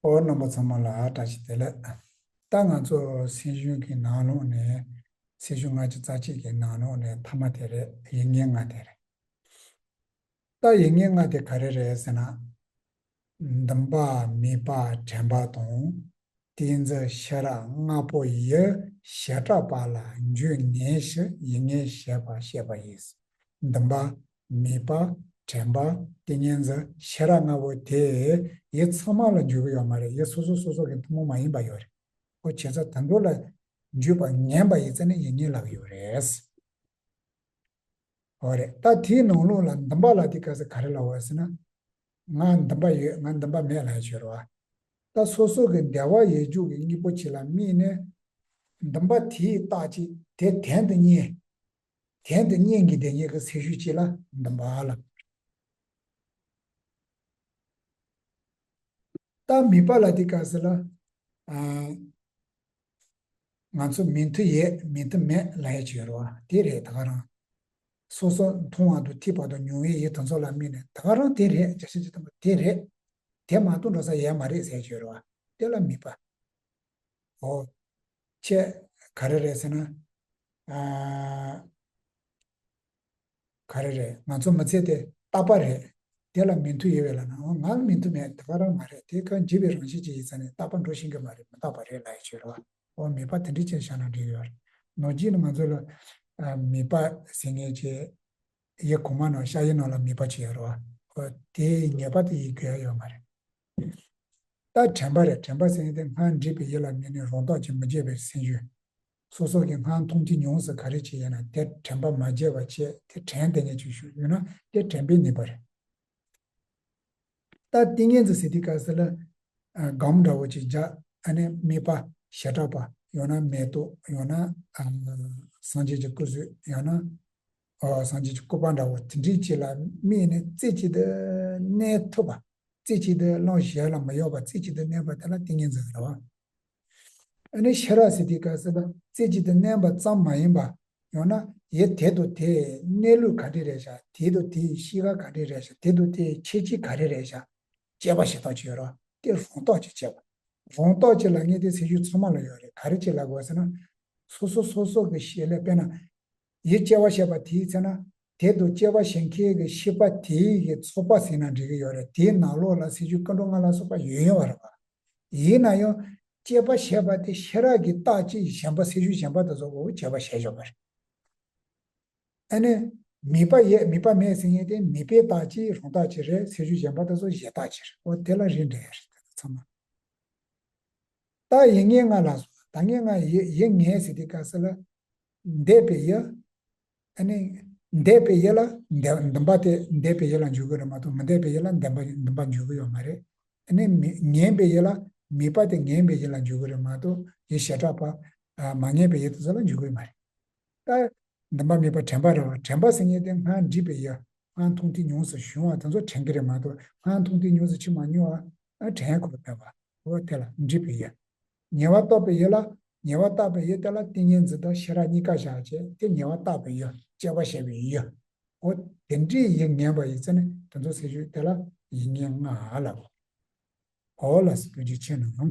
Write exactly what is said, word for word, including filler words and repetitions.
ཨོ། རྣམ་པ་ཚང་མ་ལ་བཀྲ་ཤིས་བདེ་ལེགས། ད་ང་ཚོ་སེམས་ཤུགས་ཀྱི་ནང་ལོགས་ནས་སེམས་ཤུགས་ལྔ་བཅུ་རྩ་གཅིག་གི་ནང་ལོགས་ནས་ཐ་མ་དེ་རེད། ཡིད་བརྙན་ལྔ་དེ་རེད། ད་ཡིད་བརྙན་ལྔ་དེ་ག་རེ་རེད་ཟེར་ན། འདུན་པ་དམིགས་པ་དྲན་པ་དང་། ཏིང་འཛིན་ཤེས་རབ་ལྔ་པོ་ཡི་བྱེ་བྲག་པ་ལ་འཇུག་ངེས་ཤིང་ཡིད་ངེས་བྱེད་པ་བཤད་པ་ཡིན། འདུན་པ། དམིགས་པ། དྲན་པ། ཏིང་ངེ་འཛིན། ཤེས་རབ་ལྔ་པོ་དེ་ཡི་ཚང་མ་ལ་འཇུག་གི་ཡོད་མ་རེད། ཡི་སོ་སོ་སོ་སོ་གི་ཐུན་མོང་མ་ཡིན་པ་ཡོད་རེད། ཨོ། བྱས་ཙང་དེ་ཚོ་ལ་འཇུག་པ་ངེས་པ་ཡིན་ཙང་ནི་ཡིད་བརྙན་ལབ་ཀྱི་ཡོད་རེད། ཨོ་རེད། ད་དེའི་ནང་ལོགས་ལ་འདུན་པ་ལ་དེ་ག་ས་ག་རེ་ལབ་ཡོད་ཟེར་ན། ང་འདུན་པ་ཡོད། ང་འདུན་པ་མེད་ལབ་ཡ་ཅིག་ཡོད་རེད་བ། ད་སོ་སོ་གི་བདེ་བ་ཡོད་རྒྱུ་གི་དངོས་པོ་ཅིག་ལ་དམིགས་ནས། འདུན་པ་དེའི་རྟགས་ཅིག་དེ་དོན་དུ་གཉེར། དོན་དུ་གཉེར་གྱི་བདེ་གཉེར་གྱི་སེམས་ཤུགས་ཅིག་ལ་འདུན་པ་ལབ། ད་དམིགས་པ་ལ་དེ་ག་ས་ལ། ཨ། ང་ཚོ་མིག་མཐོང་ཡོད། མིག་མཐོང་མེད་ལབ་ཡ་ཅིག་ཡོད་རེད་བ། དེ་རེད། ད་ག་རང་། སོ་སོ་མཐོང་བ་དང་ཐོས་པ་དང་མྱོང་བའི་ཡུལ་དེ་ཚོ་ལ་དམིགས་ནས་ད་ག་རང་དེ་རེད། བརྒྱ་ཆ་བརྒྱ་ཐམ་པ་དེ་རེད། དེ་མ་གཏོགས་འགྲོ་ས་ཡོད་མ་རེད་ཟེར་གྱི་ཡོད་རེད་བ། དེ་ལ་དམིགས་པ། ཨོ། ཁྱེད་ག་རེ་རེད་ཟེར་ན། ཨ། ག་རེ་རེད། ང་ཚོ་མི་ཚེ་དེ་རྟག་པ་རེད། དེ་ལ་མིག་མཐོང་ཡོད་པས་ལབ་ན། ཨོ། ང་ལ་མིག་མཐོང་མེད། ད་ག་རང་མ་རེད། དེ་ག་འཇིག་པའི་རང་བཞིན་ཅིག་ཡིན་ཙང་ནས་རྟག་པ་འགྲོ་ཤེས་ཀྱི་མ་རེད། མི་རྟག་པ་རེད་ལབ་ཡ་ཅིག་ཡོད་རེད་བ། ཨོ། དམིགས་པ་དེ་འདྲ་ཅིག་བཞག་ན་འགྲིག་ཡོད་རེད། ནང་བཞིན་ང་ཚོ་ལ། ཨ། དམིགས་པ་ཟེར་མཁན་ཅིག་ཡི་གོང་མ་ནང་ཤ་ཡི་ནང་ལ་དམིགས་པ་ཅིག་ཡོད་རེད་བ། ཨོ། དེ་ངེས་པར་དུ་ཡིད་དགོས་ཡ་ཡོད་མ་རེད། ད་དྲན་པ་རེད། དྲན་པ་ཟེར་མཁན་དེ་སྔར་འདྲིས་པའི་ཡུལ་ལ་དམིགས་ནས་རང་རྟོགས་ཀྱིས་མི་བརྗེད་པའི་སེམས་ཤུགས། སོ་སོ་གིས་སྔར་མཐོང་ཐོས་མྱོང་ཚུལ་ག་རེ་ཅིག་ཡིན་ན་དེ་དྲན་པ་མ་བརྗེད་པ་བྱས། དེ་དྲན་བསྡད་མཁན་ཅིག་ཞིག་ཡོད་ན་དེ་དྲན་པའི་དམིགས་པ་རེད། ད་ཏིང་ངེ་འཛིན་ཟེར་དུས་སྐབས་སུ་ལ། ཨ། སྒོམ་འདྲ་བོ་ཅིག་བརྒྱབ། ཨ་ནི་དམིགས་པ་བྱེ་བྲག་པ། ཡང་ན་མེ་ཏོག་ཡང་ན། ཨ། སངས་རྒྱས་ཀྱི་སྐུ་གཟུགས། ཡང་ན། ཨ། སངས་རྒྱས་ཀྱི་སྐུ་པར་འདྲ་བོ་དེ་འདྲའི་ཅིག་ལ་དམིགས་ནས་རྩེ་གཅིག་ཏུ་གནས་ཐུབ་པ། རྩེ་གཅིག་ཏུ་རླུང་གཞན་ལ་མི་གཡོ་བ། རྩེ་གཅིག་ཏུ་གནས་པ་དེ་ལ་ཏིང་ངེ་འཛིན་ཟེར་བ། ཨ་ནི་ཤེས་རབ་ཟེར་དུས་སྐབས་སུ་ལ་རྩེ་གཅིག་ཏུ་གནས་པ་ཙམ་མ་ཡིན་པ། ཡང་ན་ཡུལ་དེ་དང་དེའི་གནས་ལུགས་ག་འདྲ་རེད་ཤག་དེ་དང་དེའི་གཤིས་ཀ་ག་འདྲ་རེད་ཤག་དེ་དང་དེའི་ཁྱད་ཆོས་ག་རེ་རེད་ཤག་དཔྱད་པ་བྱེད་སྟངས་ཅིག་ཡོད་རེད། དེ་རང་རྟོགས་ཀྱིས་དཔྱད་པ། རང་རྟོགས་ཀྱི་ལབ་མཁན་དེ་སེམས་ཤུགས་ཚང་མ་ལ་ཡོད་རེད། ག་རེ་ཅིག་ལབ་དགོས་ཟེར་ན། སོ་སོ་སོ་སོ་གི་ཤེས་ལ། དཔེར་ན། ཡུལ་དཔྱད་པ་བྱས་པ་དེའི་ཚེ་ན། དེ་དང་དཔྱད་པ་བྱེད་མཁན་གྱི་ཤེས་པ་དེའི་གི་ཚོགས་པ་ཟེར་ན་འགྲིག་གི་ཡོད་རེད། དེའི་ནང་ལོགས་ལ་སེམས་ཤུགས་ཀུན་འགྲོ་ལྔ་ལ་སོགས་པ་ཡོད་ཡོད་པ་རེད་པ། ཡིན་ན་ཡང་། དཔྱད་པ་བྱས་པ་དེ་ཤེས་རབ་ཀྱི་རྟགས་ཅིག་གཞན་པ། སེམས་ཤུགས་གཞན་པ་དེ་ཚོ་འོ་དཔྱད་པ་བྱས་ཡོད་པ་རེད། ཨ་ནི། དམིགས་པ་ཡོད་དམིགས་པ་མེད་ཟེར་མཁན་དེ་དམིགས་པའི་རྟགས་ཅིག་རང་རྟགས་ཅིག་རེད། སེམས་ཤུགས་གཞན་པ་དེ་ཚོ་གཞན་རྟགས་ཅིག་རེད། འོ་དེ་ལ་རིགས་འགྲེ་ཡ་རེད། དེ་ཚོ་ཚང་མ། ད་ཡིད་ངེས་ལྔ་ལ་སོགས། ད་ངེས་ལྔ་ཡི་ཡིད་ངེས་ཟེར་དུས་སྐབས་སུ་ལ། འདས་པའི་ཡུལ། ཨ་ནི། འདས་པའི་ཡུལ་ལ་འདས། འདུན་པ་དེ་འདས་པའི་ཡུལ་ལ་འཇུག་གི་རེད་མ་གཏོགས། མི་འདས་པའི་ཡུལ་ལ་འདུན་པ་འདུན་པ་འཇུག་གི་ཡོད་མ་རེད། ཨ་ནི་མི་ངེས་པའི་ཡུལ་ལ། དམིགས་པ་དེ་ངེས་པའི་ཡུལ་ལ་འཇུག་གི་རེད་མ་གཏོགས། ཡུལ་བྱེ་བྲག་པ། ཨ། མ་ངེས་པའི་ཡུལ་དེ་ཚོ་ལ་འཇུག་གི་ཡོད་མ་རེད། ད། འདུན་པ་དམིགས་པ་དྲན་པ་རེད་པ། དྲན་པ་ཟེར་མཁན་དེ་སྔར་འདྲིས་པའི་ཡུལ། སྔར་མཐོང་ཐོས་མྱོང་ཚུལ་བྱུང་བ་དེ་ཚོ་དྲན་གྱི་རེད་མ་གཏོགས། སྔར་མཐོང་ཐོས་མྱོང་ཚུལ་ཅིག་མ་མྱོང་བ། ཨ། དྲན་ཡ་ཁོ་རང་མེད་པ། འོ་དེ་ལ་འདྲིས་པའི་ཡུལ། ཉེ་བར་བཏགས་པའི་ཡུལ་ལ། ཉེ་བར་བཏགས་པའི་ཡུལ་དེ་ལ་ཏིང་ངེ་འཛིན་དང་ཤེས་རབ་གཉིས་ཀ་བཞག་བྱས། དེ་ཉེ་བར་བཏགས་པའི་ཡུལ། དཔྱད་པ་བྱས་པའི་ཡུལ། འོ་དེ་འདྲའི་ཡུལ་ངེས་པ་ཡིན་ཙང་ནི་དེ་ཚོ་སེམས་ཤུགས་དེ་ལ་ཡིད་ངེས་ལྔ་ལབ། འོ་ལགས་སོ། ཐུགས་རྗེ་ཆེ་གནང་།